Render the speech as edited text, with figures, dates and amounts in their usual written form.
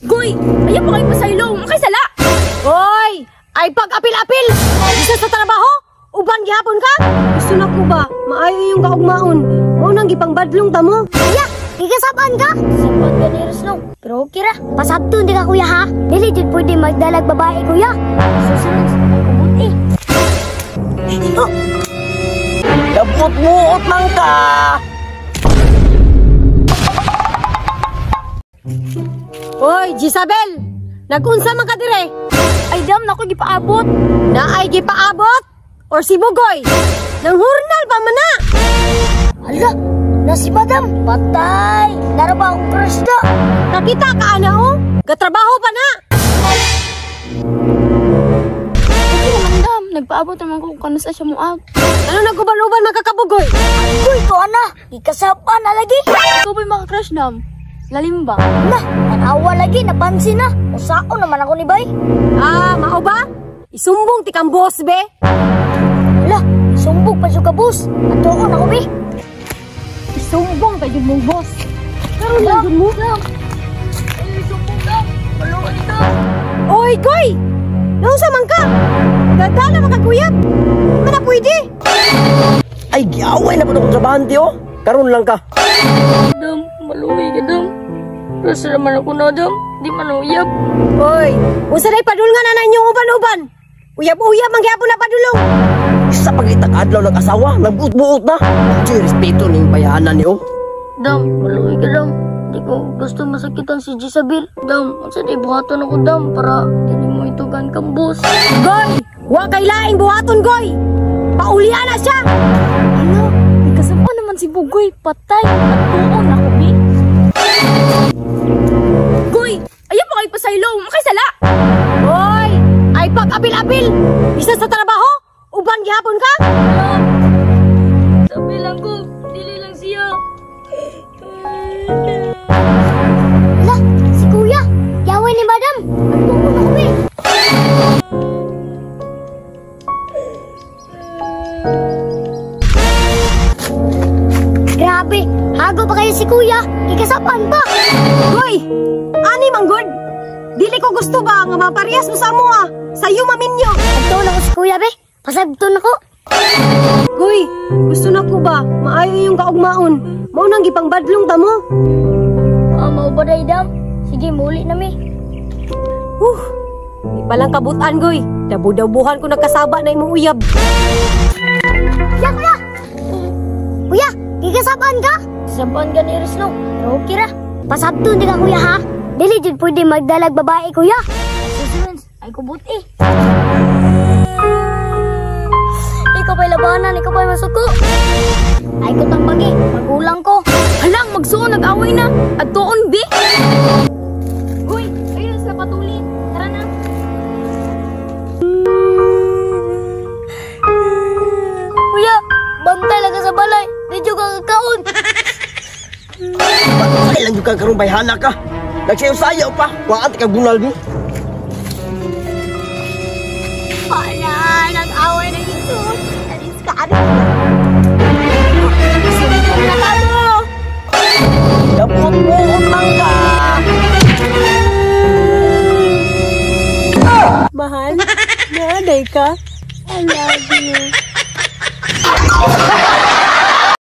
Goy, ayaw pa kayo pasaylo. Makisala. Hoy! Ay pag-apil-apil! Isa sa trabaho? Uban gihapon ka? Gusto na ko ba? Maayo yung kaugmaon. Mao nang gipangbadlong ta mo. Kuya, gigasabaan ka? Sabaan ka ni Resno. Pero okay ra. Pasabton di ka kuya ha. Dili jud pwede magdalag babae kuya. Susunod, ay kubuti. Oh. Dabot-buot man ka! Hoy, Jisabel! Nagunsa man ka dire? Ay dam, nako gipaabot. Naay gipaabot? Or si Bugoy? Nang hurnal pa man na! Hala, na si madam. Patay! Nara ba akong crush na? Nakita ka ana oh? Gatrabaho pa na! Okay naman dam, nagpaabot naman ko kung kanusa siya mo out. Ano nag-uban-uban magkakabugoy? Uy, to ana. Ikasapa na lagi. Ikaw ba'y makakrush dam? Lalim ba? Na, nanawa lagi, napansin na. Usao naman ako ni Bay. Ah, mao ba? Isumbong ti kang boss be. Hala, isumbong pa siya ka boss. Atuon ako be. Isumbong pa yun mong boss. Pero lang yun mo. Ay, isumbong ka. Maluan ka. Oy, Goy! Nausa man ka? Dadala makakuyap. Di man na pwede. Ay, giaway na po akong trabahante oh. Karon lang ka. Dam, maluwi ka dam. Rasa naman ako na dam. Di man uyab. Oy, unsa day padulngan na inyong uban-uban? Uyab-uyab man gyapon na padulong. Isa pag adlaw ng asawa, nagbuot-buot na. Diyoy, respeto ning bayanan ni oh. Dam, maluwi ka dam. Di ko gusto masakitan si Jisabel. Dam, unsa day buhaton ako dam para dili mo itugan kang boss. Goy, wa kay laing buhaton Goy. Paulian na siya. Hala, ikasama naman si Bugoy. Patay. Atuon ako bi. Goy, ayaw pa kayo pasaylo. Makisala. Hoy, ay pag-apil-apil. Isa sa trabaho? Uban gihapon ka? Dam, sabi lang ko, dili lang siya. Hala, si kuya. Yaway ni madam. Atuon ako be. Grabe, hago pa kayo si kuya. Ikasapan pa. Goy, ani man good. Dili ko gusto ba nga maparehas mo sa amoa. Sayo maminyo. Atuon ako si kuya be. Pasabton ako. Goy, gusto na ko ba? Maayo yung kaugmaon. Mao nang gipangbadlong ta mo. Ah, mao ba day dam? Sige, muli na mi. Di palang kabutan, Goy. Dabu-dabuhan ko nagkasaba na imong uyab. Kuya, kuya. Kuya, gigasabaan ka? Sabaan ka ni Resno. Pero okay ra. Pasabton di ka kuya ha. Dili jud pwede magdalag babae kuya. Susunod, ay kubuti. Ikaw pa'y labanan, ikaw pa'y masuko. Ay ko tambagi, magulang ko. Halang, magsuon, nag-away na. Atuon, bi. Goy, ayun sila patuli. Tara na. Kuya, bantay lang ka sa balay. Di jud ka kakaon. Bantay lang jud ka karon bayhana ka. Nagsayo-sayo pa. Waan ka bunal ni. Wala, nag-away na ito. Alis ka, alis ka. Sumbong na ka mo. Dabot-buot man ka. Mahal, naaday ka? I love you.